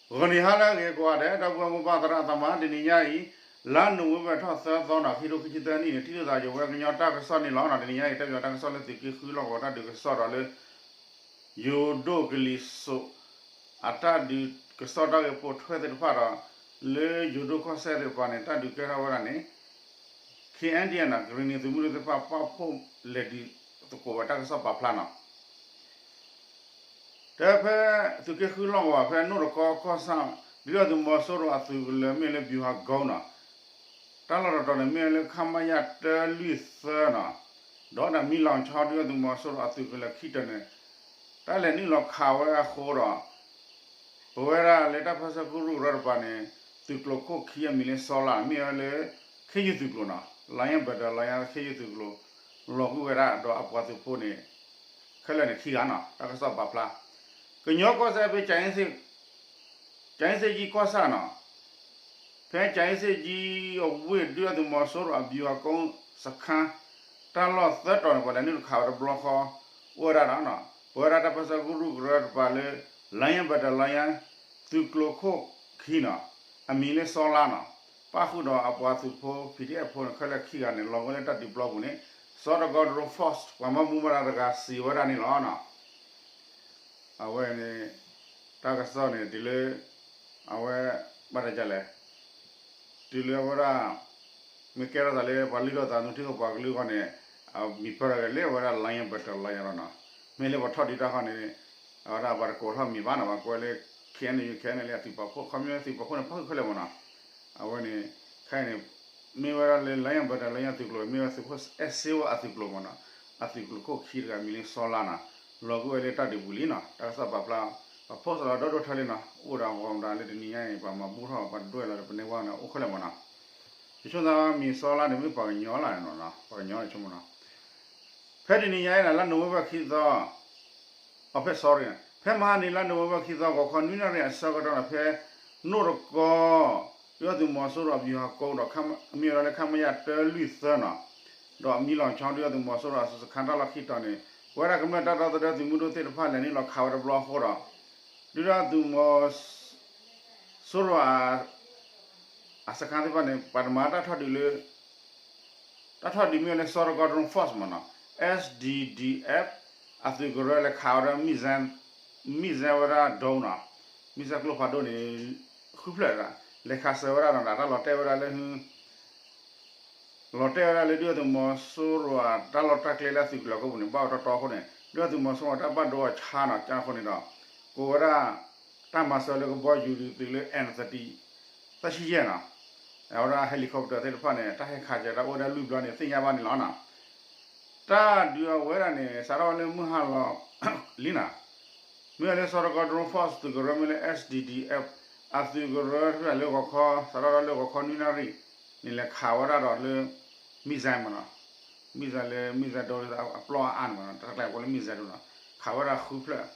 ဂီၤနံၤဟါလၢအဂ့ၤကိးဂၤဒဲး ဒီပုၢ်ဝဲၢ်မိၢ်ပၢ်သရၣ်သမါ တနံၤညါအံၤ လါနိၣ်ဝ့ဘၢၣ်ထီၣ်သၢသီနီၤ ခံထိခံဆံသၢနံၣ်န့ၣ် ထံၣ်လိာ်သးယဝဲကညီတၢ်ကစီၣ်န့ၣ်လီၤနီၤ. တနံၤညါအံၤ တၢ်ပၠီတၢ်ကစီၣ်လၢသုးက့ဃုလီၢ်ကဝီၤတၢ်ဒုးကစီၣ်ဒီးလၢ ယိၤဒိၣ်ကလံၤစိး အတၢ်ဒုးကစီၣ်တၢ်ဂ့ၢ်ပိာ်ထွဲသ့ၣ်တဖၣ်ဒီး လၢယိၤဒိၣ်ကီၢ်စဲၣ်သ့ၣ်တဖၣ်န့ၣ် တၢ်ဒုးကဲထီၣ်ဝဲဒၣ်န့ၣ် ခ့ၣ်အဲၣ်ဒံၣ်အၣ်နီၤ ကရ့ၣ်နံၤသုးမုၢ်ဒိၣ်သ့ၣ်တဖၣ် ပာ်ဖှိၣ်လဲၤဒုးသကိးဝဲတၢ်ကစီၣ်ပာ်ဖျါနီၤ. တဲဖဲ သုးက့ဃုလီၢ်ကဝီၤ ဖဲနိၣ်တကီကီၢ်ဆၣ် ဒုၣ်ဒါသုးမီၤစိရိၤအသုးကလၢၤမ့ၢ်လၢ ဗျူဟာကုန်း နီၤ, တၢ်လီၢ်တတီၤန့ၣ် မ့ၢ်လၢ ခမရ တၢလွံၢ်သၢ နီၤ, ဒီးဒၣ်မံလီၤဆီ ဒုၣ်ဒါသုးမီၤစိရိၤအသုးကလၢၤခံတီၤန့ၣ် တၢ်လဲၤနုာ်လီၤခးဝဲအဃိဒီး ပဝဲဒၣ်လၢတၢ်ပၢဆှၢကရူၢ်ကရၢတကပၤန့ၣ် သုးကျိၤခိၣ်ခံအမံၤလၢစီၤလါ မ့ၢ်ဝဲလၢ ခ့ယုၢ်သုးကျိၤနီၤ Lion Battalion ခ့ယုၢ်သုးကျိၤ လီၤကွံာ်ဝဲဒၣ်ဒီးအပှၤသုးဖိန့ၣ် ခဲလၢာ်န့ၣ်ခံဂၤနီၤ တၢ်ကစီၣ်ပာ်ဖျါ ကညီကီၢ်စဲၣ်ဖဲ ကၠၤအ့စ့ၣ်ကၠံကီၢ်ဆၣ်နီၤ ဖဲကၠၤအ့စ့ၣ်ကၠံအဝ့ၢ် ဒုၣ်ဒါသုးမီၤစိရိၤအ ဗျူဟာကုန်းစခန်း တၢ်လီၢ်သၢတီၤန့ၣ် ပှၤလဲၤနုာ်တခးဝဲတဘျီဃီ အိၣ်ဝဲဒၣ်ဒီး ပဝဲဒၣ်တၢ်ပၢဆှၢကရူၢ်ကရၢတကပၤလၢ Lion Battalion သုးကျိၤခိၣ်ခံနီၤ အမံၤလၢစီၤလါနီၤ ပၣ်ဃုာ်ဒီးအပှၤသုးဖိ ပီၣ်ဒံၣ်အဲၣ်ဖိန့ၣ် ခဲလၢာ်ခံဂၤန့ၣ် လီၤဝဲလၢတၢ်ဒုးပျီပူၤန့ၣ် စီၤတကီ drone force ပှၤမၤမူမၤဒါတဂၤစံးဝဲဒၣ်န့ၣ်လီၤနီၤ အဝဲန့ၣ် တၢ်ကစီၣ်န့ၣ် တုၤလၢ အဝဲ ဘၣ်တကလဲၣ် တုၤလၢအဝဲဒၣ် မ့ၢ်ကဲထီၣ်သးလၢပှၤလုၢ်ထီၣ်သးသမူထံကီၢ်ပှၤကလုာ်အဂီၢ်န့ၣ် အမံၤပၢၢ်ထီၣ်က့ၤလၢအဝဲဒၣ် Lion Battalion လီၤနီၤ မ့ၢ်လၢပှၤထီၣ်ဒုးတၢ်ဃီန့ၣ် အဝဲဒၣ်ပှၤတကိးထီၣ်မံၤဘၣ်နီၤ ပှၤကိးဝဲလၢ ခ့ၣ်အဲၣ်ယူၣ် ခ့ၣ်အဲၣ်ယူၣ် လၢအသုးပာ်ဖှိၣ် ခီပညီသုးပာ်ဖှိၣ်န့ၣ် ပၣ်ဃုာ်ခဲလၢာ်မ့ၢ်နီၤ အဝဲန့ၣ် ခဲအံၤန့ၣ် မ့ၢ်ဝဲဒၣ်လၢ Lion Battalion သုးကျိၤ မ့ၢ်ဝဲသုးခိၣ်အဲၣ်စ့ဝါအသုးကျိၤမ့ၢ်နီၤ အသုးကျိၤခိၣ်ခံတဂၤမံၤလၢစီၤလါနီၤ လီၤကွံာ်ဝဲလၢတၢ်ဒုးပူၤလံနီၤ တၢ်ကစီၣ်ပာ်ဖျါ ပှၤ post လီၤဒီဒိၣ်ထီလံနီၤ အိၣ်ဒီးဂီၤမတၤလၢတနံၤညါအံၤ ပှၤမၤဘူၣ်ထီၣ် ပှၤဒွဲၣ်လီၤဒီးပနဲဝါန့ၣ် အိၣ်ခဲလၢာ်မ့ၢ်နီၤ ယဆိကမိၣ်မံၤစီၤလါန့ၣ် မ့ၢ်ပှၤကညီလၢနီၤ ပှၤကညီဆိကမိၣ်နီၤ ဖဲတနံၤညါအံၤန့ၣ် လါနိၣ်ဝ့ဘၢၣ်ခံသီ အဖဲ sorry ဖဲမဟါနံၤလါနိၣ်ဝ့ဘၢၣ်ခံသီ ဂီၤခီနွံနၣ်ရံၣ်အဆၢကတီၢ်န့ၣ် ဖဲနိၣ်တကီ ဒုၣ်ဒါသုးမီၤစိရိၤအ ဗျူဟာကုန်း ဒီး မ့ၢ်ဝဲဒၣ်လၢ ခမရ တၢလွံၢ်သၢ နီၤ ဒီးမံလီၤဆီ ဒုၣ်ဒါသုးမီၤစိရိၤအ စခန်း တၢ်လီၢ်ခံတီၤန့ၣ် ပဝဲဒၣ်ကမျၢၢ်တၢ်ဒီသဒၢသုးမုၢ်ဒိၣ်သ့ၣ်တဖၣ်လဲၤနုာ်လီၤခးဝဲတဘျီအဃိဒီး ဒုၣ်ဒါသုးမီၤ စိရိၤအ အ စခန်း သ့ၣ်တဖၣ်န့ၣ် ပှၤတမၤတၢ်ထီၣ်ဒုးလၢ တၢ်ထီၣ်ဒုးမ့ၢ်ဝဲလၢ စီၤတကီ drone force မ့ၢ်နီၤ S D D F အသုးကရၢလဲၤခးဝဲဒၣ် missile ဝဲဒၣ် drone နီၤ missile ကျိဖးဒိၣ်န့ၣ် ဃုဖျၢၣ် လဲၤခးစၢၤဝဲဒၣ်နီၤ တၢ်လီၤတဲာ်ဝဲဒၣ်လၢ လီၤတဲာ်ဝဲဒၣ်လၢ ဒုၣ်ဒါသုးမီၤစိရိၤအတၢ်လီၢ်တၢ်ကျဲလၢအသုးကလၢၤကိးပူၤန့ၣ် ဘၣ်ဝဲတီတီအဃိန့ၣ် ဒုၣ်ဒါသုးမီၤစိရိၤတၢ်ဘၣ်ဒိအီၤဆါနီၤ ကၠၢ်အဃိန့ၣ်ဒီး ကိးဝဲဒၣ် တၢ်မၤစၢၤလၢကဘီယူၤဒုးသုးလၢ M thirty သၢဆံယဲၢ်နီၤ အဝဲဒၣ် helicopter သ့ၣ်တဖၣ်န့ၣ် တၢ်ဟဲခးစၢၤတၢ်အိၣ်ဝဲဒၣ်လွံၢ်ဘျီန့ၣ် သ့ၣ်ညါဘၣ်န့ၣ်လီၤနီၤ တၢ်ဒုးအဝဲဒၣ်န့ၣ် စးထီၣ်ဝဲလၢမုၢ်ဟါလီၤလံနီၤ မ့ၢ်ဝဲလၢ စီၤတကီ drone force သုးကရၢမ့ၢ်လၢ S D D F အသုးကရၢတဖၣ်လၢဂီၤခီ စးထီၣ်လၢဂီၤခီနွံနၣ်ရံၣ်န့ၣ် လဲၤခးဝဲဒၣ်ဒီးလၢ missile မ့ၢ်နီၤ missile လၢ missile ဒိအပျီအါန့ၣ်မ့ၢ်နီၤ တၢ်ကျဲၤဝဲလၢ missile ဒိနီၤ ခးဝဲဒၣ်ဃုဖျၢၣ်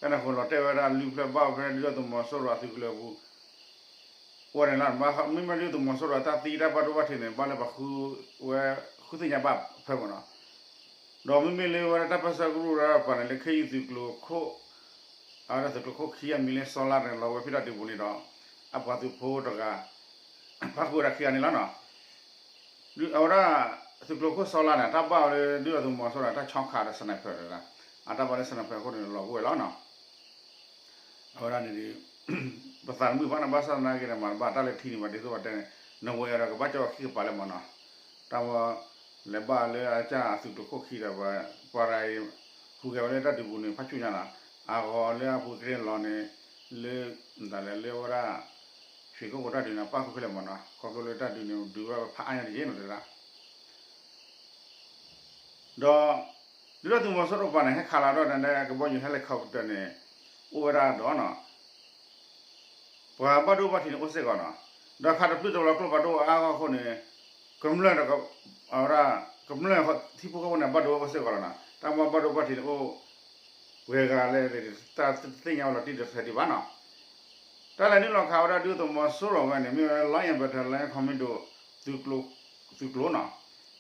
ကန့ၣ်အဃိလီၤတဲာ်ဝဲဒၣ်လွံၢ်ဖျၢၣ် ဘၣ်ဝဲဖဲဒုၣ်ဒါသုးမီၤစိရိၤအသုးကလၢၤပူၤ ဝဲန့ၣ်လီၤ မ့မ့ၢ်ဒုၣ်ဒါသုးမီၤစိရိၤတၢ်သံတၢ်ဘၣ်ဒိဘၣ်ထံးန့ၣ် ဘၣ်လၢပှၤဃုဝဲ ဃုသ့ၣ်ညါဘၣ်ဖဲမ့ၢ်နီၤ ဒီးမ့မ့ၢ်လၢဝဲဒၣ်တၢ်ပၢဆှၢကရူၢ်ရၢပှၤန့ၣ်လၢခ့ယုၢ်သုးကျိၤခိၣ် အဝဲဒၣ်သုးကျိၤခိၣ်ခံအမံၤလၢစီၤလါန့ၣ် လီၤဝဲဖဲတၢ်ဒုးပူၤန့ၣ်ဒီး အပှၤသုးဖိတဂၤ ပၣ်ဃုာ်ဝဲဒၣ်ခံဂၤန့ၣ်လီၤနီၤ အဝဲဒၣ် သုးကျိၤခိၣ်စီၤလါန့ၣ် အတၢ်ဘၣ်ဝဲလၢဒုၣ်ဒါသုးမီၤစိရိၤန့ၣ် အတၢ်ဆီခးဒီး sniper တဒၣ် အတၢ်ဘၣ်လၢ sniper အဃိန့ၣ် လီၤကွံာ်ဝဲလီၤနီၤ အဝဲဒၣ်န့ၣ် ပသးတမုာ်ဘၣ်န့ၣ် ဘၣ်ဆၣ်သနာ်က့န့ၣ် မၤတဘၣ်တၢ်လၢထံန့ၣ် ပှၤဒ်သိးပှၤတဲန့ၣ် နဝဲအဒီးကဘၣ်ကၠီခံကပၤလၢမ့ၢ်နီၤ တၢ်ဝဲ လဲၤဘၣ်လၢအကၢ်အသုးကျိၤခိၣ်ခံဒီး ပှၤရၤအံၤ ဟူးဂဲၤဝဲလၢတၢ်ဒုးပူၤန့ၣ် ဖးဆူၣ်ညါနီၤ အဂီၤလၢအပူၤကတ့ၢ်လီၤန့ၣ် လၢ မတၤလဲၣ် လၢဝဲဒၣ် ရွှေကုက္ကိုတၢ်ဒုးန့ၣ် ပၣ်ဃုာ်ခဲလၢာ်မ့ၢ်နီၤ ခီဖျိလၢတၢ်ဒုးန့ၣ် ဒုးဝဲဖးအါညါတယဲၢ်နီၤတဒၣ် ဒီး ဒုၣ်ဒါသုးမီၤစိရိၤပှၤန့ၣ် ဟဲခးလီၤဒီးန့ၣ် ကဘီယူၤ helicopter န့ၣ် အိၣ်ဝဲဒၣ်ဒီးနီၤ ပှၤဘၣ်ဒိဘၣ်ထံးန့ၣ်အိၣ်စ့ၢ်ကီးနီၤ ဒီးခးတပျုၢ်တလီၤကျိဖးဒိၣ်အါဂီၢ်အဃိန့ၣ် ကမျၢၢ်ဒီး အဝဲဒၣ် ကမျၢၢ်ထံဖိကီၢ်ဖိန့ၣ် ဘၣ်ဒိဝဲအိၣ်စ့ၢ်ကီးလီၤနီၤ တၢ်မ့ၢ်ဘၣ်ဒိဘၣ်ထံးန့ၣ်အိၣ် ပှဲၤဂၤလဲၣ် တၢ်တသ့ၣ်ညါဝဲလီၤတံၢ်တထဲဒံးဘၣ်နီၤ တၢ်လဲၤနုာ်လီၤခးဝဲဒၣ်ဒုၣ်ဒါသုးမီၤစိရိၤဝဲန့ၣ် မ့ၢ်ဝဲ Lion Battalion Commando သုးကျိၤနီၤ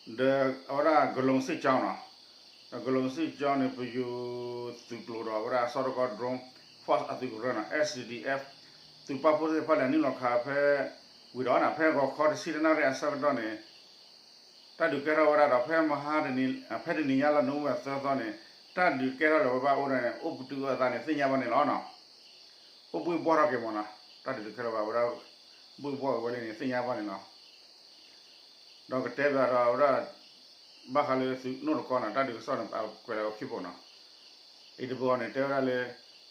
ဒီးအဝဲဒၣ် ကလုာ်စစ်ကြောင်းနီၤ ဒီး ကလုာ်စစ်ကြောင်းန့ၣ် ပယိၤသုးကျိၤဒီးအဝဲဒၣ် စီၤတကီ drone force အသုးကရၢနီၤ S D D F သုးပာ်ဖှိၣ်သ့ၣ်တဖၣ်လဲၤနုာ်လီၤခးဖဲ ဝံၤဒီးန့ၣ် ဖဲဂီၤခီတဆံတနၣ်ရံၣ်အဆၢကတီၢ်န့ၣ် တၢ်ဒုးကဲထီၣ်ဝဲဒၣ်ဒီး ဖဲမဟါတနံၤ ဖဲတနံၤညါလါနိၣ်ဝ့ဘၢၣ်သၢသီန့ၣ် တၢ်ဒုးကဲထီၣ်လၢၤဝဲဘၣ်အိၣ်ဒီးန့ၣ် အိၣ်ပတုာ်အသးန့ၣ် သ့ၣ်ညါဘၣ်န့ၣ်လီၤ. အိၣ်ဘှ့ၣ်ဘှီၣ်ထီၣ်က့ၤမးနီၤ, တၢ်ဒုးကဲထီၣ်ဝဲဒၣ် ဘှ့ၣ်ဘှီၣ်က့ၤဝဲလံန့ၣ် သ့ၣ်ညါဘၣ်န့ၣ်လီၤ. ဒီးကတဲဘၣ်ဒီးဝဲဒၣ် ဘၣ်ဃးလၢသုးနီၢ်တကီန့ၣ် တၢ်ဒုးကစီၣ်န့ၣ် ကွဲးလီၤခံဖိနီၤ. အံၤတဘျီန့ၣ် တဲဝဲဒၣ်လၢ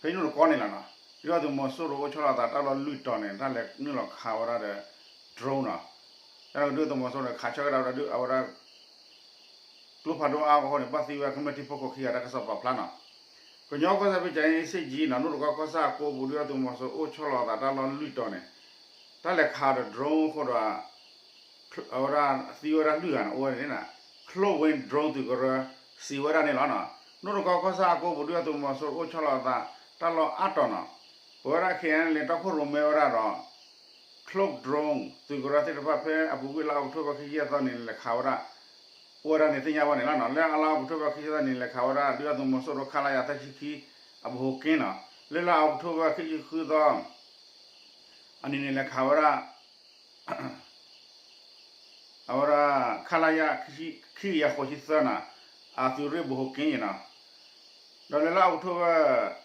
ဖဲနီၢ်တကီန့ၣ်လီၤနီၤ, ဒုၣ်ဒါသုးမီၤစိရိၤအိၣ်ဆီလီၤအသးတၢ်လီၢ်လွံၢ်တီၤန့ၣ် တၢ်လဲၤနုာ်လီၤခးဝဲဒၣ်ဒီး drone နီၤ. တၢ်ဒုၣ်ဒါသုးမီၤစိရိၤန့ၣ် ခးဆၢကဒါဝဲဒၣ်ဒီး အဝဲဒၣ် ကျိဖးဒိၣ်အါဂီၢ်အဃိန့ၣ် ဘၣ်သံဝဲကမျၢၢ်ထံဖိကီၢ်ဖိခံဂၤ တၢ်ကစီၣ်ပာ်ဖျါနီၤ. ကညီကီၢ်စဲၣ်ဖဲကၠဲအ့စ့ၣ်ကၠံနီၤ နီၢ်တကီကီၢ်ဆၣ်အကိပူၤ ဒုၣ်ဒါသုးမီၤစိရိၤအိၣ်ဆီလီၤအသးတၢ်လီၢ်လွံၢ်တီၤန့ၣ် တၢ်လဲၤခးဒီး drone အဃိဒီး အဝဲဒၣ်သံဝဲဒၣ်လွံၢ်ဂၤန့ၣ် အိၣ်ဝဲန့ၣ်နီၤ, Cloud Wing drone သုးကရၢစံးဝဲဒၣ်န့ၣ်လီၤနီၤ. နီၢ်တကီကီၢ်ဆၣ်အကိပူၤ ဒုၣ်ဒါသုးမီၤစိရိၤအိၣ်ဆီလီၤအသးတၢ်လီၢ်အါတီၤနီၤ, ပဝဲဒၣ် K N L A တီခိၣ်ရိၣ်မဲဝဲဒၣ်ဒီး Cloud drone သုးကရၢသ့ၣ်တဖၣ်ဖဲအပူၤကွံာ်လါအီးကထိဘၢၣ်ခံဆံသၢနံၤန့ၣ် လဲၤခးဝဲဒၣ် အိၣ်ဝဲဒၣ်န့ၣ်သ့ၣ်ညါဘၣ်န့ၣ်လီၤနီၤ. လၢအလါအီးကထိဘၢၣ်ခံဆံသၢနံၤန့ၣ် လဲၤခးဝဲဒၣ် ဒုၣ်ဒါသုးမီၤစိရိၤ ခလရ သၢဆံခံ အပဟိၤက့နီၤ. လၢလါအီးကထိဘၢၣ်ခံဆံဃုသီ အနံၤန့ၣ် လဲၤခးဝဲဒၣ် အဝဲဒၣ် ခလရ ခံကယၤဃိးဆံသၢနီၤ, အသုးရ့ၣ်ပဟိၤက့နီၤ. ဒီးလၢလါအီးကထိဘၢၣ်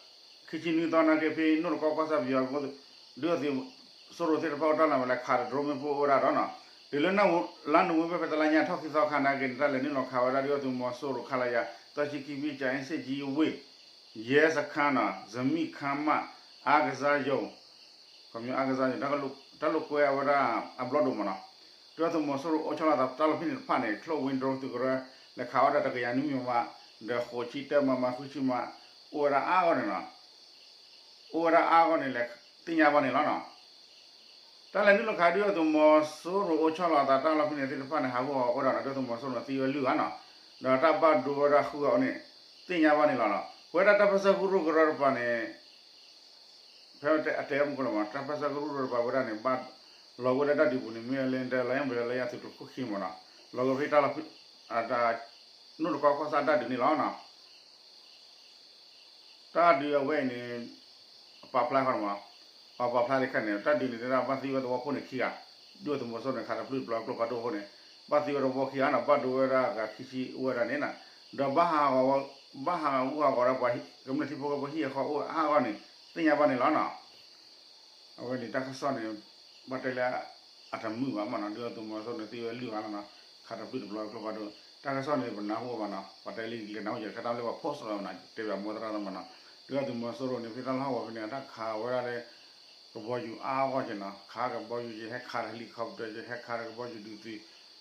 ခံဆံနွံသီနာ်က့ ဖဲနီၢ်တကီကီၢ်ဆၣ်ပယီၤ ဒုၣ်ဒါသုးမီၤစိရိၤသ့ၣ်တဖၣ်အိၣ်တၢ်လီၢ်ဝဲလဲၤခးဒီး drone မ့ၣ်ပိၢ်အိၣ်ဝဲဒၣ်ဒီးနီၤ, တုၤလၢလါနိၣ်ဝ့ဘၢၣ်ဖဲတလါညါထီၣ်ခံသီခါနာ်က့န့ၣ် တၢ်လဲၤနုာ်လီၤခးဝဲဒၣ် ဒုၣ်ဒါသုးမီၤစိရိၤ ခလရ သၢဆံခံ ဖဲကၠဲအ့စ့ၣ်ကၠံဝ့ၢ် ရဲစခန်းနီၤ, ဇမံၣ်ခါမး, အားကစားရုံ ခီဖျိ အားကစားရုံ တၢ်လိာ်ကွဲအဝဲဒၣ်အဘျီဒိၣ်မးနီၤ. ဒုၣ်ဒါသုးမီၤစိရိၤအိၣ်ဆီလီၤသးတၢ်လီၢ်ဖဲန့ၣ်တဖၣ်န့ၣ် Cloud Wing drone သုးကရၢ လဲၤခးဝဲဒၣ်တကယၤနွံမံၤမး, ဒီးဃိးဆံတၢမံၤမး ဃုဆံမး အိၣ်ဝဲဒၣ်အါဂီၢ်န့ၣ်နီၤ. အိၣ်ဝဲဒၣ်အါဂီၢ်န့ၣ် လဲၤသ့ၣ်ညါဘၣ်န့ၣ်လီၤနီၤ. တၢ်လဲၤနုာ်လီၤခးဒုၣ်ဒါသုးမီၤစိရိၤအိၣ်ဆီလီၤအသးတၢ်လီၢ်ဖဲန့ၣ်သ့ၣ်တဖၣ်န့ၣ် ဟးဂီၤအိၣ်ဒီးနီၤ ဒုၣ်ဒါသုးမီၤစိရိၤန့ၣ်သံဝဲလွံၢ်ဂၤနီၤ, ဒီးတၢ်ဘၣ်ဒိဝဲဒၣ်ဃုဂၤအံၤန့ၣ် သ့ၣ်ညါဘၣ်န့ၣ်လီၤနီၤ. ပဝဲဒၣ်တၢ်ပၢဆှၢကရူၢ်ကရၢတကပၤန့ၣ် ဖဲအတဲမုၢ်ကလီၤမး တၢ်ပၢဆှၢကရူၢ်ကရၢတကပၤဝဲဒၣ်န့ၣ် ဘၣ်လီၤဝဲဒၣ်တၢ်ဒုးပူၤန့ၣ် မ့ၢ်လၢ လၢယဲၢ်သုးကျိၤခိၣ်ခံမးနီၤ, လီၤဝဲဖဲတၢ်လီၢ်ဖဲ နီၢ်တကီကီၢ်ဆၣ်တၢ်ဒုးန့ၣ်လီၤနီၤ. တၢ်ဒုးအဝဲအံၤန့ၣ် ပာ်ဖျါဃီမး, ပာ်ဖျါတခါန့ၣ် တၢ်ဒုးန့ၣ် တဲဒၣ်ဘၣ်သံဝဲသဝီဖိန့ၣ်ခံဂၤ, ဒုၣ်ဒါသုးမီၤစိရိၤန့ၣ် ခးတပျုၢ်တပျီၤကျိဖးဒိၣ်အဃိန့ၣ် ဘၣ်သံဝဲသဝီဖိခံဂၤနီၤ, ဘၣ်ဒိဝဲဒၣ်ဂၤခံဆံအိၣ်ဝဲဒၣ်န့ၣ်နီၤ, ဒီး ဘၣ်ဟးဂူာ်ဟးဂီၤဒီးပှၤကမျၢၢ်ထံဖိကီၢ်ဖိဟံၣ်အဃီအိၣ်အါဂီၢ်န့ၣ် သ့ၣ်ညါဘၣ်န့ၣ်လီၤနီၤ. အဝဲန့ၣ်တၢ်ကစီၣ်န့ၣ် ဘၣ်တဲလၢအတမုာ်ဘၣ်မးနီၤ, ဒုၣ်ဒါသုးမီၤစိရိၤန့ၣ်သံဝဲလွံၢ်ဂၤလီၤနီၤ, ခးတပျုၢ်တပျီၤကျိဖးဒိၣ်, တၢ်ကစီၣ်န့ၣ် ပနၢ်ဟူဘၣ်နီၤ, ပှၤတဲလၢဂ့ၤကလဲၤနၢ်ဟူယဲၢ် ခါတၢ်လၢပှၤ post လီၤနီၤ, တဲဘၣ်မိၢ်သရၣ်သမါနီၤ, ဒုၣ်ဒါသုးမီၤစိရိၤန့ၣ် ဖဲတၢ်လီၢ်ဟီၣ်ဝဲဖဲန့ၣ် တၢ်ခးဝဲဒၣ်လၢ ကဘီယူၤအါဂီၢ်က့နီၤ, ခးကဘီယူၤက့ ဟဲခးဒီး helicopter က့ ဟဲခးဒီးကဘီယူၤဒုးသုး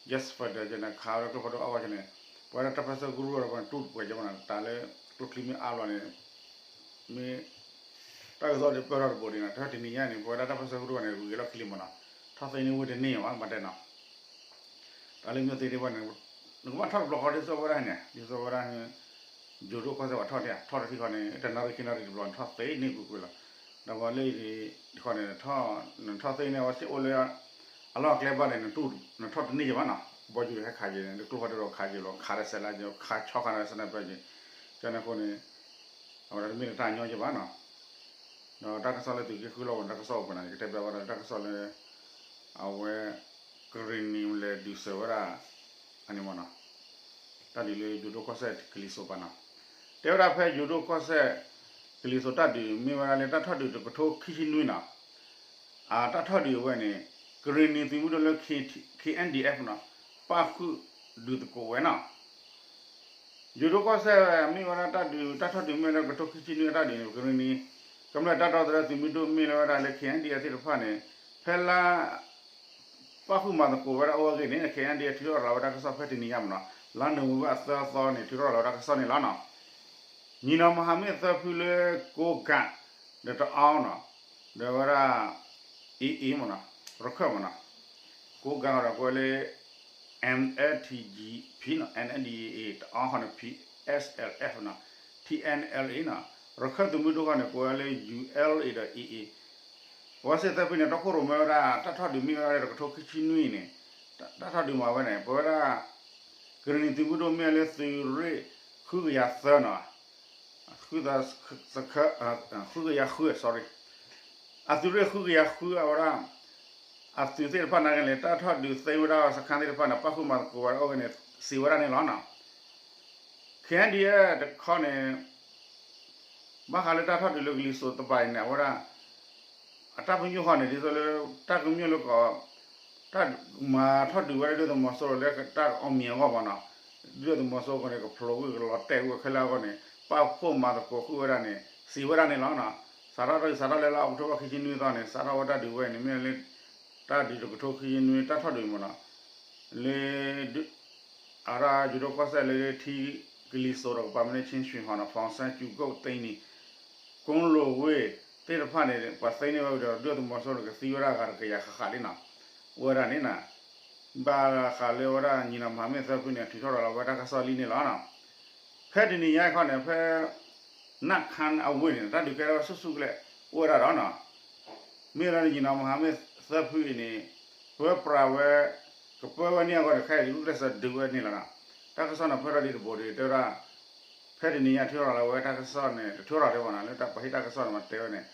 jet fighter က့န့ၣ် ခးဝဲဒၣ်ကျိဖးဒိၣ်အါဂီၢ်က့န့ၣ်, ပဝဲဒၣ်တၢ်ပၢဆှၢကရူၢ်ဒီးပှၤတူၢ်တပှဲၤက့မးနီၤ, တၢ်လၢကျိချံမ့ၢ်အါဘျီန့ၣ် မ့ၢ် တၢ်ကစီၣ်ဒုးပၢၢ်ထီၣ်တဘိဒံးနီၤ, တၢ်တနံၤညါန့ၣ် ပဝဲဒၣ်တၢ်ပၢဆှၢကရူၢ်န့ၣ် ဂုၤက့ၤလီၢ်ခံလံမးနီၤ, ထီၣ်သ့န့ၢ်ဝ့ၢ်တန့ၢ်ဘၣ် ဘၣ်တဲနီၤ, တၢ်လၢမ့ၢ်သ့ဒံးဘၣ်န့ၣ် နကဘၣ်ထီၣ်တဘျီဃီဒ်သိးဝဲဒၣ်န့ၣ် ဒ်သိးဝဲဒၣ် ယိၤဒိၣ်ကီၢ်စဲၣ်ပှၤထီၣ်န့ၣ် ထီၣ်တထံၣ်ဃီန့ၣ် တနၣ်ရံၣ်ခံနၣ်ရံၣ်တဘျီန့ၣ် ထီၣ်သ့န့ၢ်ကွ့ၢ်ကွ့ၢ်လီၤ, ဒီးပှၤလၢအံၤတခီန့ၣ် ထီၣ် နထီၣ်သ့န့ၢ်ဝဲစ့ၢ်အိၣ်လၢ အလီၢ်အကျဲဘၣ်န့ၣ် နထီၣ်တန့ၢ်က့ဘၣ်နီၤ, ကဘီယူၤဟဲခးက့ၤန့ၣ် ကျိဖးဒိၣ်ဒီးခးက့ၤလီၤ, ခးဒီးစဲးလါက့ၤ ခးဆီခးဒီး sniper က့ၤ, ကန့ၣ်အဃိန့ၣ် အဝဲဒၣ်တမ့ၢ်လၢတၢ်ညီက့ဘၣ်နီၤ, ဒီးတၢ်ကစီၣ်လၢသုးက့ဃုလီၢ်ပူၤန့ၣ် တၢ်ကစီၣ်အိၣ်ပူၤန့ၣ် ယကတဲဘၣ်ဝဲဒၣ်လၢတၢ်ကစီၣ်လၢ အဝဲ ကရံၣ်နံၤလဲၤဒုးစၢၤဝဲဒၣ် အန့ၣ်မးနီၤ, တၢ်ဒုးလၢယိၤဒိၣ်ကီၢ်စဲၣ်ကလံၤစိးပၤနီၤ, တဲဝဲဒၣ်ဖဲယိၤဒိၣ်ကီၢ်စဲၣ် ကလံၤစိးတၢ်ဒုး မ့ၢ်ဝဲဒၣ်လၢတၢ်ထီၣ်ဒုးတကထိခံဆံနွံနီၤ, အတၢ်ထီၣ်ဒုးအဝဲန့ၣ် ကရံၣ်နံၤသုးမုၢ်ဒိၣ်လၢ K N D F နီၤ, ပၣ်ဃုာ်ဒုးသကိးဝဲနီၤ ယိၤဒိၣ်ကီၢ်စဲၣ် မ့ၢ်ဝဲဒၣ်တၢ်ဒုး တၢ်ထီၣ်ဒုးမ့ၢ်လၢကထိခံဆံနွံအတၢ်ဒုးန့ၣ် ကရံၣ်နံၤ ကမျၢၢ်တၢ်ဒီသဒၢသုးမုၢ်ဒိၣ်မ့ၢ်လၢဝဲဒၣ်လၢ K N D F သ့ၣ်တဖၣ်န့ၣ် ဖဲလါ ပၣ်ဃုာ်မၤသကိးဝဲဒၣ်အိၣ်ဝဲဂ့ၢ်န့ၣ် K N D F ထုးထီၣ်လီၤဝဲဒၣ်တၢ်ကစီၣ်ဖဲတနံၤညါမးနီၤ, လါနိၣ်ဝ့ဘၢၣ်အသၢသီန့ၣ် ထုးထီၣ်လီၤဝဲဒၣ်တၢ်ကစီၣ်န့ၣ်လီၤနီၤ. ညီနီၤမဟာမိတ်သၢဖုလၢ ကိးကး ဒီးတအီနီၤ, ဒီးဝဲဒၣ် A A မးနီၤ, ရခၢၣ်မးနီၤ, ကိးကးဃီဒီးကွဲးလၢ M N T G P နီၤ, M N D A A တအီဃီန့ၣ် P S L F နီၤ, T N L A နီၤ, ရခၢၣ်သုးမုၢ်ဒိၣ်ဃီန့ၣ် ကွဲးလၢ U L A ဒီး A A အဝဲသ့ၣ်သၢဖုန့ၣ် တီခိၣ်ရိၣ်မဲဝဲဒၣ် တၢ်ထီၣ်ဒုးမ့ၢ်ဝဲဒၣ်တကထိခံဆံနွံန့ၣ်, တၢ်ထီၣ်ဒုးမၤဝဲန့ၣ် ပဝဲဒၣ် ကရံၣ်နံၤသုးမုၢ်ဒိၣ်မ့ၢ်လၢသုးရ့ၣ် ဃုကယၤသၢနီၤ, ဃုကယၤဃု sorry, အသုးရ့ၣ်ဃုကယၤဃုအဝဲဒၣ် အသုးသ့ၣ်တဖၣ်နာ်က့န့ၣ် တၢ်ထီၣ်ဒုးသ့ဝဲဒၣ်စခါသ့ၣ်တဖၣ်န့ၣ် ပၣ်ဃုာ်မၤသကိးဝဲဒၣ်အဂ့ၢ်န့ၣ် စံးဝဲဒၣ်န့ၣ်လီၤနီၤ. ခဲအံၤဒ်အံၤ တခီန့ၣ် ဘၣ်ဃးလၢတၢ်ထီၣ်ဒုးလၢကလံၤစိးတပၤအံၤန့ၣ် အဝဲဒၣ် အတၢ်ပညိၣ်ဃီန့ၣ် ဒ်သိးလၢ တၢ်ကမျၢၢ်လၢကီး တၢ်မၤထီၣ်ဒုးဝဲဒၣ်ဒုၣ်ဒါသုးမီၤစိရိၤလၢတၢ်အီၣ်မံၤအဂီၢ်မးနီၤ, ဒုၣ်ဒါသုးမီၤစိရိၤအဃိန့ၣ် ကဖျိးကွံာ်ကလီၤတဲာ်ကွံာ်ခဲလၢာ်အဂီၢ်န့ၣ် ပၣ်ဃုာ်မၤသကိးဃုာ်ဝဲဒၣ်န့ၣ် စံးဝဲဒၣ်န့ၣ်လီၤနီၤ. စးထီၣ်တၢ်ဒုးစးထီၣ်လၢလါအီးကထိဘၢၣ်ခံဆံနွံသီန့ၣ် စးထီၣ်ဝဲတၢ်ဒုးဝဲန့ၣ် မ့ၢ်လၢ တၢ်ဒုးတကထိခံဆံနွံတၢ်ထီၣ်ဒုးမးနီၤ လၢ အဝဲဒၣ်ယိၤဒိၣ်ကီၢ်စဲၣ်လၢထံကလံၤစိးဒီး ကပၤမ့ၢ်န့ၣ် ချင်းရွှေဟော်နီၤ ဖောင်ဆန်း ကျူကုတ် သိမ်းန့ၣ် ကိလိာ်ဝ့ၢ်သ့ၣ်တဖၣ်န့ၣ် ပှၤသိမ်းန့ၢ်ဝဲဒီး ဒုၣ်ဒါသုးမီၤစိရိၤန့ၣ် ကသံဝဲဒၣ်အဂၤတကယၤဃၣ်ဃၣ်လံနီၤ. အိၣ်ဝဲဒၣ်န့ၣ်နီၤ ဘၣ်ဃးလၢအဝဲဒၣ်ညီနောင်မဟာမိတ်သၢဖုန့ၣ် ထုးထီၣ်ဒီးလီၤဝဲတၢ်ကစီၣ်လံန့ၣ်လီၤနီၤ. ဖဲတနံၤညါခီန့ၣ် ဖဲ နၢ်ခါအဝ့ၢ်န့ၣ် တၢ်ဒုးကဲထီၣ်ဝဲဆူၣ်ဆူၣ်ကလဲာ် အိၣ်ဝဲဒၣ်ဒီးနီၤ မ့ၢ်ဝဲဒၣ်ညီနောင်မဟာမိတ်သၢဖုအံၤန့ၣ် ပၢပြးဝဲ ကပၢဝဲန့ၢ်အဂီၢ်န့ၣ် ခဲအံၤဒုးကျဲးစၢးဒုးဝဲန့ၣ်လီၤနီၤ. တၢ်ကစီၣ်န့ၣ်ဖျါထီၣ်ဒ်တဘိဒီး တဲဝဲဒၣ် ဖဲတနံၤညါထုးထီၣ်လီၤဝဲတၢ်ကစီၣ်န့ၣ် တထုးထီၣ်ဒံးဘၣ်နီၤ လၢပှၤဟ့ၣ်တၢ်ကစီၣ်န့ၣ်မၤတဲဝဲန့ၣ်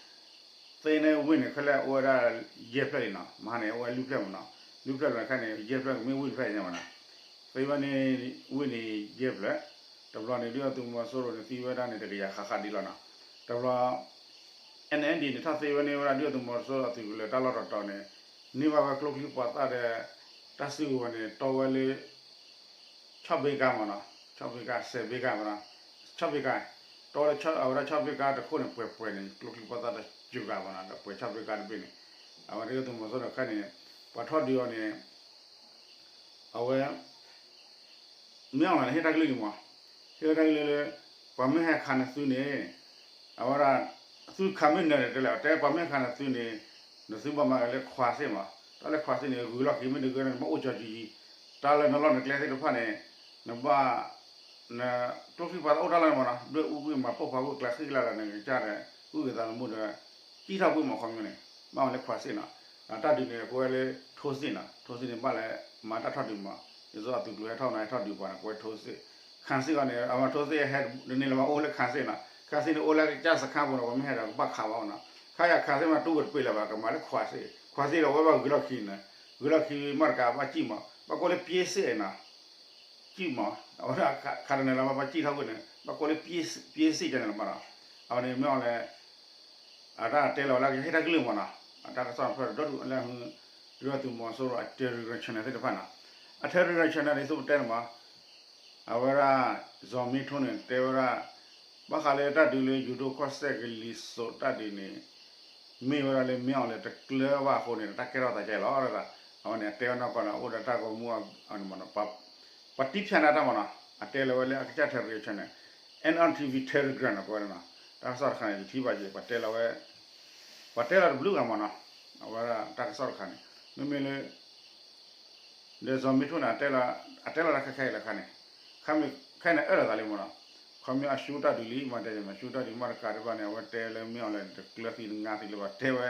သ့န့ၢ်ဝ့ၢ်န့ၣ် ခဲလၢာ်အိၣ်ဝဲဒၣ်ယဲၢ်ဖျၢၣ်လံနီၤ မဟါန့ၣ် အိၣ်ဝဲလွံၢ်ဖျၢၣ်မးနီၤ လွံၢ်ဖျၢၣ်လီၤန့ၣ် ခဲန့ၣ် ယဲၢ်ဖျၢၣ်ကမ့ၢ်ဝ့ၢ်တဖျၢၣ်အံၤန့ၣ်မးနီၤ သ့ဝဲန့ၣ် ဝ့ၢ်န့ၣ်ယဲၢ်ဖျၢၣ် တဘျီန့ၣ် ဒုၣ်ဒါသုးမီၤစိရိၤန့ၣ် သံဝဲဒၣ်န့ၣ် တကယၤဃၣ်ဃၣ်ဒံးလီၤနီၤ တဘျီ NLD န့ၣ် ထီၣ်သ့ဝဲန့ၢ်ဝဲဒၣ်ဒုၣ်ဒါသုးမီၤစိရိၤအသုးကလၢၤတၢ်လီၢ်တတီၤန့ၣ် န့ၢ်ဘၣ်ဝဲကျိချံမျိာ်သၣ်ဒီး တၢ်စုကဝဲၤန့ၣ် တီဝဲလၢ ဆီၣ်ဘ့ကါမးနီၤ ဆီၣ်ဘ့ကါ စဲးဘ့ကါမးနီၤ ဆီၣ်ဘ့ကါ တီဝဲလၢအဝဲဒၣ်ဆီၣ်ဘ့ကါတခိၣ်န့ၣ် ပှဲၤပှဲၤန့ၣ် ကျိချံမျိာ်သၣ်တစှၤဘၣ်နီၤ ဒီးပှဲၤဆီၣ်ဘ့ကါတဘ့ၣ်န့ၣ် အဝဲဒၣ်ဒုၣ်ဒါသုးမီၤစိရိၤန့ၣ်ခဲန့ၣ် ပှၤထီၣ်ဒုးအီၤန့ၣ် အဝဲ မ့ၢ်အီၤလီၤန့ၣ် ဟ့ၣ်တၢ်ကလုၢ်လံမး ဟ့ၣ်ဝဲတၢ်ကလုၢ်လၢ ပှၤမ့ၢ်ဟဲခးနသုန့ၣ် အဝဲဒၣ် သုခးမ့ၢ်နၢၤန့ၣ် တဲလဲၣ် တဲပှၤမ့ၢ်ဟဲခးနသုန့ၣ် နသုဘၣ်မၤက့ၤလၢခွးစ့ၢ်မး တၢ်လၢခွးစ့ၢ်န့ၣ် ဂုၤလီၢ်ခံမ့ၢ်တဂ့ၤန့ၣ် နဘၣ်အိၣ်ကၠီၤကၠံယံၤ တၢ်လၢနလီၢ်နကျဲသ့ၣ်တဖၣ်န့ၣ် နဘၣ် ကျိချံမျိာ်သၣ်အိၣ်တၢ်လီၢ်န့ၣ်မးနီၤ ဒွဲၣ်အူကွံာ်မၤပိၢ်ဖးကွံာ်ကျးဃံကျးလီၤန့ၣ် ကစၢ်ဒီး အုၣ်က့ၤသးသမူဒီး စံၣ်ထီၣ်ကွံာ်မးခီပညီန့ၣ် ဘၣ်မၤလၢခွးစ့ၢ်နီၤ တၢ်ဒုးန့ၣ် ကိးဝဲလၢထိစ့ၢ်နီၤ ထိစ့ၢ်န့ၣ် ဘၣ်လၢမၤတၢ်ထီၣ်ဒုးမး ဒ်သိးအသုးကျိၤဟဲထီၣ်နီၤ ဟဲထီၣ်ဒုးပှၤန့ၣ် ကိးဝဲထိစ့ၢ် ခးစ့ၢ်အီၤန့ၣ် အမၤထိစ့ၢ်ဟဲတန့ၢ်လၢၤဘၣ် အိၣ်လၢခးစ့ၢ်နီၤ ခးစ့ၢ်န့ၣ် အိၣ်လၢကစၢ်စခါပူၤန့ၣ် ပှၤမ့ၢ်ဟဲဒီးကဘၣ်ခးဘၣ်နီၤ ခါယၤခးစ့ၢ်မးတူၢ်ဝဲတပ့ၤလၢၤဘၣ် ကမၤလၢခွးစ့ၢ် ခွးစ့ၢ်ဒီးဝဲဘၣ်ဂုၤလီၢ်ခံန့ၣ် ဂုၤလီၢ်ခံမ့ၢ်တကးဘၣ်စံၣ်မး ဘၣ်ကိးလၢပျ့စ့ၢ်နီၤ စံၣ်မး အဝဲဒၣ်ခးတန့ၢ်လၢၤဘၣ် ဘၣ်စံၣ်ထီၣ်ကွံာ်န့ၣ် ဘၣ်ကိးလၢပျ့စ့ၢ်ကန့ၣ်လီၤမးနီၤ အဝဲန့ၣ်မ့ၢ်အီၤလဲၣ် အတၢ်တဲလီၤဝဲလၢကဟ့ၣ်တၢ်ကလုၢ်မးနီၤ အတၢ်ကစီၣ်ဖျါဒီဒူၣ်လၢ ဒုၣ်ဒါသုးမီၤစိရိၤအ Telegram channel သ့ၣ်တဖၣ်နီၤ အ Telegram channel န့ၣ် သုပတဲန့ၣ်မး အဝဲဒၣ် ဇော်မင်းထွန်းန့ၣ် တဲဝဲဒၣ် ဘၣ်ဃးလၢတၢ်ဒုးလၢယိၤဒိၣ်ကီၢ်စဲၣ်ကလံၤစိးတၢ်ဒုးန့ၣ် မ့ၢ်ဝဲဒၣ်လၢမ့ၢ်အီၤလဲၣ်တကျၢၤဘၣ်အဃိန့ၣ် တၢ်ကဲထီၣ်သးကဲလီၤ အဝဲန့ၣ် အတဲဝဲနီၢ်ကီၢ်န့ၣ် အိၣ်ဒီးတၢ်ဂီၤမူ ပှၤတံၢ်ဖၠးနၤတၢ်မးနီၤ အတဲလီၤဝဲလၢအကစၢ် Telegram channel NRTV Telegram နီၤ ပဝဲနီၤ တၢ်ကစီၣ်တခါန့ၣ် ယထံၣ်ဘၣ်က့ၤ ပှၤတဲလီၤဝဲ ပှၤတဲလီၤတဘျုးဂၤမးနီၤ အဝဲဒၣ်တၢ်ကစီၣ်တခါန့ၣ် မ့မ့ၢ်လၢ ဒီးစီၤမ့ထိၣ်န့ၣ် အတဲလီၤတၢ်ခဲခဲအံၤလၢခါန့ၣ် ခါမ့ၢ်ခဲအံၤန့ၣ် အၢၣ်လီၤသးလံမးနီၤ ခီမ့ၢ်အရှုံးတၢ်ဒုးလံ မၤတဲမ့ၢ်ရှုံးတၢ်ဒုးမ့ၢ်တကးဒံးဘၣ်န့ၣ် အဝဲတဲလၢမ့ၢ်အီၤလဲၣ်န့ၣ် တကျၢၤသံတငါသံလၢၤဘၣ် တဲဝဲ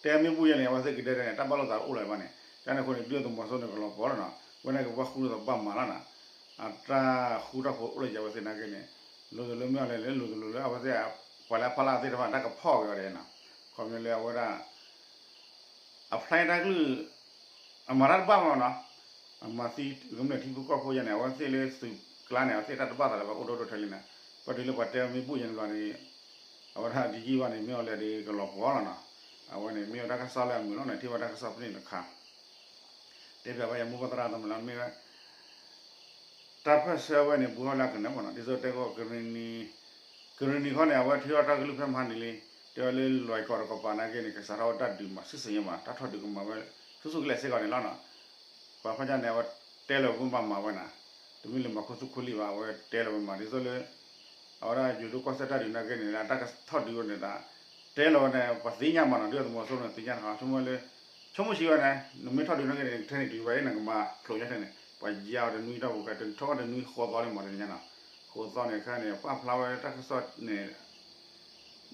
တဲမ့ၢ်ဘူၣ်ယဲန့ၣ် အဝဲသ့ၣ်ကဒဲဒဲန့ၣ် တၢ်ဘၣ်လိာ်သးအိၣ်လီၤဘၣ်န့ၣ် တၢ်န့ၣ်အဃိန့ၣ် ဒုၣ်ဒါသုးမီၤစိရိၤန့ၣ် ကလီၤပှီၢ်လီၤနီၤ ဝဲန့ၣ်ကဘၣ်ဃူထီၣ်သဘၣ်မၤလီၤနီၤ အတၢ်ဃူတၢ်ဖိးအိၣ်လၢယၤဝဲသ့ၣ်နာ်က့န့ၣ် လိၤလိၤလၢမ့ၢ်အီၤလဲၣ်လၢ လိၤလိၤလၢအဝဲသ့ၣ် ပှၤလၢအဖီလာ်သ့ၣ်တဖၣ် တၢ်ကဖီၣ်က့ၤအီၤဒဲးနီၤ ခီဖျိလၢအဝဲဒၣ် အဖျါတၢ်ကလုၢ် အမၤတၢ်တဘၣ်မးနီၤ အမၤသံကမျၢၢ်ထံဖိကီၢ်ဖိယဲန့ၣ် အဝဲသ့ၣ်လၢသုးကျါန့ၣ် အဝဲသ့ၣ်တၢ်တဘၣ်သးလၢၤဘၣ်အိၣ်ဒိၣ်ဒိၣ်ထဲလံနီၤ ပတုၤလၢပှၤတဲမ့ၢ်ဘူၣ်ယဲန့ၣ်ဘျီန့ၣ် အဝဲဒၣ်ဒ်ယံၢ်ဘၣ်န့ၣ် မ့ၢ်အီၤလဲၣ်ဒ်ကလီၤပှီၢ်လီၤနီၤ အဝဲန့ၣ် မ့ၢ်ဝဲတၢ်ကစီၣ်လၢအမုာ်လီၤန့ၣ် ထံၣ်ဝဲတၢ်ကစီၣ်ဖဲန့ၣ်တခါ တဲဖျါဘၣ်ယမိၢ်ပှၢ်သရၣ်သမူလၢမ့ၢ်ဝဲ တၢ်ပၢၢ်ဆၢဝဲန့ၣ် ဘူးထီၣ်လၢကနၢၤမးနီၤ ဒ်သိးတဲကီး ကရံၣ်နံၤခီန့ၣ် အဝဲထံၣ်ထီၣ်တၢ်ကလုၢ်ဖဲမဟါန့ၣ်လံ တဲဝဲလၢလွဲၢ်ကီၢ်တကပၤနာ်က့န့ၣ် ကစးထီၣ်ဝဲတၢ်ဒုးမး ဆူၣ်စ့ၣ်ညါမး တၢ်ထီၣ်ဒုးကမၤဝဲ ဆူၣ်ဆူၣ်ကလဲာ်စ့ၢ်ကီးန့ၣ်လီၤနီၤ ပှၤဖးကၢ်န့ၣ် အဝဲတဲလီၤဝဲမ့ၢ်ဘၣ်မၤဝဲနီၤ တမ့ၢ်လၢမၤခူသူၣ်ခူလံဘၣ် အဝဲတဲလီၤဝဲမး ဒ်သိးလၢ အဝဲဒၣ်ယိၤဒိၣ်ကီၢ်စဲၣ်တၢ်ဒုးနာ်က့န့ၣ် တၢ်ကထီၣ်ဒုးဝဲန့ၣ် တဲလီၤဝဲန့ၣ် ပှၤသ့ၣ်ညါမးနီၤ ဒုၣ်ဒါသုးမီၤစိရိၤန့ၣ် သ့ၣ်ညါတခါ ဆိကမိၣ်လၢ ဆိကမိၣ်ဆံးဝဲန့ၣ် နမ့ၢ်ထီၣ်ဒုးနာ်က့န့ၣ် ထဲန့ၣ်တုၤဘၣ်အံၤ နကမၤဖျိးညါထဲန့ၣ် ပှၤယါဝဲတနွံတီၢ်ပူၤ ခဲထီၣ်ဝဲတနွံဃိးသီလံမးတနံၤညါနီၤ ဃိးသီန့ၣ် ခဲန့ၣ် ပာ်ဖျါဝဲတၢ်ကစီၣ်န့ၣ်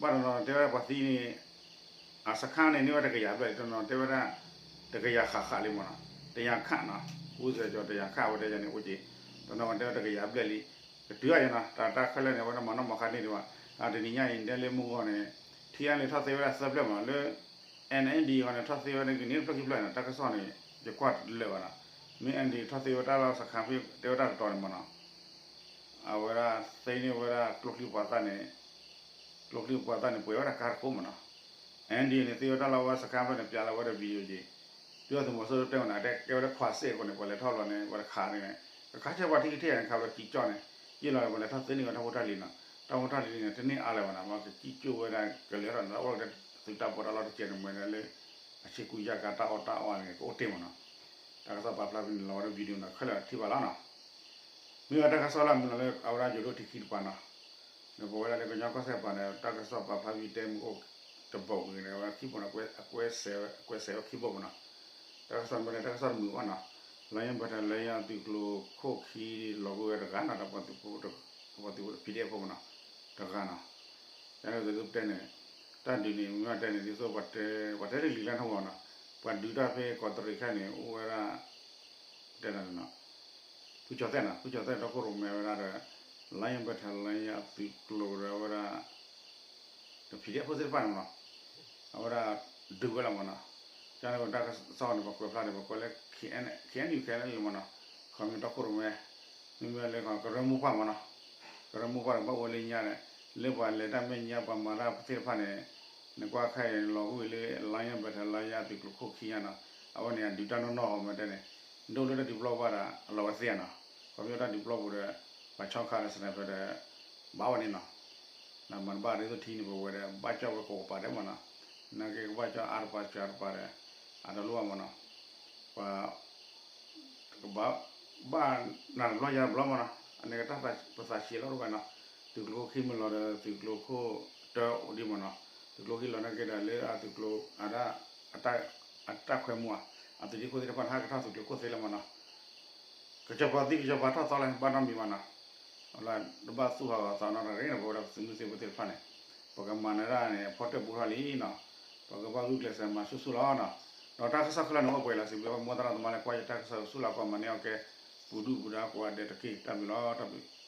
ဘၣ်တနီၤတဲဝဲဒၣ်ပှၤသံန့ၣ် အစခါန့ၣ်န့ၢ်ဝဲတကယၤဘျဲၣ်လံ တနီၤတဲဝဲဒၣ် တကယၤဃၣ်ဃၣ်လံမးနီၤ တယၤခးနီၤ အူစဲၤကၠီၤတယၤခးဝဲတဲယၤန့ၣ်အိၣ်က့ၤ တနီၤတဲဝဲတကယၤဘျဲၣ်လံ ကတုၤအါယဲနီၤ တၢ်တၢ်ခဲလၢာ်န့ၣ် အဝဲဒၣ်မၤနီၣ်မၤဃါန့ၢ်ဒံးဘၣ် တနံၤညါအံၤ တဲလၢမုၢ်ဂီၤန့ၣ် ထံအါလံထီၣ်သ့ဝဲဒၣ်သၢဖျၢၣ်မးနီၤ လၢ NND အဂီၢ်န့ၣ် ထီၣ်သ့ဝဲဒၣ်ကန့ၢ်တဖျၢၣ်ခံဖျၢၣ်န့ၣ် တၢ်ကစီၣ်န့ၣ် ယကွၢ်တလၢာ်ဘၣ်နီၤ. မ့ၢ် NND ထီၣ်သ့ဝဲတၢ်လီၢ်စခါဖဲတဲဝဲတၢ်တတီၤန့ၣ်မ့ၢ်နီၤ, အဝဲဒၣ်သ့န့ၢ်ဝဲဒၣ်ကျိချံပှၤသၣ်န့ၣ်, ကျိချံပှၤသၣ်န့ၣ် ပှဲၤဝဲဒၣ်ကါတခိၣ်မ့ၢ်နီၤ. NND န့ၣ် သ့ဝဲတၢ်လီၢ်ဝဲစခါဖျၢၣ်န့ၣ် ပျးလီၤဝဲဒီး video က့ၤ, ဒုၣ်ဒါသုးမီၤစိရိၤတဲဝဲန့ၣ် တဲဝဲလၢခွးစ့ၢ်အဃိန့ၣ် ပှၤလဲၤထီၣ်လီၤန့ၣ် ပှၤတခးန့ၣ်, ကခးဆဲးပှၤထံကထ့ၣ်န့ၣ် ခးဝဲလၢကံကၠီၣ်န့ၣ်, ယ့ၢ်လီၤပှၤလဲၤထီၣ်သ့န့ၢ်ဝဲတၢ်ဖိတၢ်လံၤနီၤ. တၢ်ဖိတၢ်လံၤန့ၣ် တန့ၢ်အါလၢၤဘၣ်နီၤ, ပှၤကကံကၠိၣ်ဝဲဒၣ်ကလဲၤထီၣ်န့ၣ် အအိၣ်လီၤဒီးသုးတၢ်ပီးတၢ်လီတစဲးန့ၣ် မ့ၢ်လၢ အဆ့ကူယၢ်ကါတၢ်အီၣ်တၢ်အီန့ၣ် ကအိၣ်တ့ၢ်မ့ၢ်နီၤ. တၢ်ကစီၣ်ပာ်ဖျါဖဲန့ၣ် လီၤဝဲဒီး video နီၤ ခဲလၢာ်ထံၣ်ဘၣ်လီၤနီၤ. မ့ၢ်ဝဲတၢ်ကစီၣ်လၢအမုာ်လီၤလၢအဝဲဒၣ်ယိၤဒိၣ်ထံခံတပၤနီၤ, ဒီးပဝဲဒၣ်လၢကညီကီၢ်စဲၣ်ပၤန့ၣ် တၢ်ကစီၣ်ပာ်ဖျါဖဲတဲမုၢ်အိၣ်တဘီၣ်ဝံၤန့ၣ် အဝဲခံဘီၣ်န့ၣ် အကွဲးစဲးဝဲခံဘီၣ်မ့ၢ်နီၤ. တၢ်ကစီၣ်မ့ၢ်လၢတၢ်ကစီၣ်တမုာ်ဘၣ်နီၤ, လါယဲၢ် ဘၣ်တၢ်လၢယဲၢ်သုးကျိၤခိၣ်ခံလီၤကွံာ်ဝဲတဂၤနီၤ, ဒီးပှၤသုးဖိ PDF ဖိမ့ၢ်နီၤ, တဂၤနီၤ. ယန့ၣ်သုးပတဲန့ၣ်, တၢ်ဒုးန့ၣ် မ့ၢ်တဲန့ၣ် ဒ်သိး ပှၤတဲတ့ၢ်လံာ်လၢနၢ်ဟူနီၤ, ပှၤဒုးတၢ်ဖဲကီးတရံးခဲအံၤန့ၣ် အိၣ်ဝဲဒၣ် တဲနၤနီၤ, ဖုကၠီၤသဲၣ်နီၤ, ဖုကၠီၤသဲၣ်တီခိၣ်ရိၣ်မဲဝဲဒၣ်ဒီး လါယဲၢ် ဘၣ်တၢ်လၢယဲၢ် အသုးကျိၤဒီးဝဲဒၣ် PDF ဖိသ့ၣ်တဖၣ်န့ၣ်မ့ၢ်နီၤ, အဝဲဒၣ်ဒုးဝဲလီၤမ့ၢ်နီၤ. ကန့ၣ်တၢ်ကစီၣ်န့ၣ် ပှၤကွဲးဖျါန့ၣ် ပှၤကွဲးလၢ KNU မ့ၢ်နီၤ, ခီမ့ၢ်တီခိၣ်ရိၣ်မဲ, မ့မ့ၢ်လၢကရၢမိၢ်ပှၢ်မ့ၢ်နီၤ, ကရၢမိၢ်ပှၢ်န့ၣ် ဘၣ်အိၣ်ဝဲလၢညါန့ၣ်, လၢပှၤလဲၤတၢ်မဲာ်ညါ ပှၤမၤတၢ်သ့ၣ်တဖၣ်န့ၣ်, နကွၢ်ခဲအံၤ လီၤကွံာ်လၢ လါယဲၢ် ဘၣ်တၢ်လၢယဲၢ် အသုးကျိၤခိၣ်ခံညါနီၤ, အဝဲန့ၣ် အဒုးတၢ်နီၢ်နီၢ်အီၤမ့ၢ်တဲန့ၣ်, ဒိၣ်လၢတၢ်ဒုးပျီပူၤဘၣ်ဒီး အလီၤဝဲသ့ဧါနီၤ, ခီမ့ၢ်တၢ်ဒုးပျီပူၤဒီး ပှၤဆီခါဒီး sniper ဒီး ဘၣ်ဝဲန့ၣ်နီၤ. နမၤတဘၣ်ဒ်သိးထံန့ၣ် ပဝဲဒီး ဘၣ်ကၠီၣ်ဝဲကိးကပၤဒဲးမ့ၢ်နီၤ, နာ်က့ကဘၣ်ကၠီၣ်အါတပၤစှၤတပၤဒီး အတလိၣ်ဘၣ်မ့ၢ်နီၤ, ပှၤ ကဘၣ် ဘၣ်နၤတဘျီယၤတဘျီမ့ၢ်နီၤ, အန့ၣ်ကတၢ်ပသးဆံးလီၤတဝဲနီၤ, သုးကျိၤခိၣ်ခံမ့ၢ်လီၤဒီး သုးကျိၤခိၣ်တၢအိၣ်ဒံးမ့ၢ်နီၤ, သုးကျိၤခိၣ်ခံလီၤနာ်က့ဒီး လၢအသုးကျိၤ အတၢ် အတၢ်ခွဲမူဧါ, အသုးဒ့ခိၣ်သ့ၣ်တဖၣ်န့ၣ် ဟးကထီၣ်သုးကျိၤခိၣ်သ့လီၤမ့ၢ်နီၤ. ကစီၤပၤသံကစီၤပၤထီၣ်သီလၢ ဘၣ်နီတမံၤဘၣ်နီၤ, လၢတဘၣ်သူၣ်ဟးဂီၤသးနီတဂ့ၤန့ၣ် ပဝဲဒၣ်သုးမုၢ်သံၣ်ဘိသ့ၣ်တဖၣ်န့ၣ်, ပကမၤနၢၤဒၣ်န့ၣ် ဖီတၢၣ်ပူထီၣ်လံနီၤ, ပကဘၣ်ဂုာ်ကျဲးစၢးမၤဆူၣ်ဆူၣ်လီၤနီၤ. ဒီးတၢ်ကစီၣ်ခဲလၢာ်န့ၣ် အိၣ်ပှဲၤလီၤစံးဘျုး ပမိၢ်သရၣ်သမါလၢကွၢ်ယတၢ်ကစီၣ်ဆူၣ်လီၤကီးမၤန့ၢ်အီၤကဲ ပူၤဒုၣ်ပူၤဒါကိးဂၤဒဲးတက့ၢ်. တၢ်ဘျုးလီၤ တၢ်ဘျုး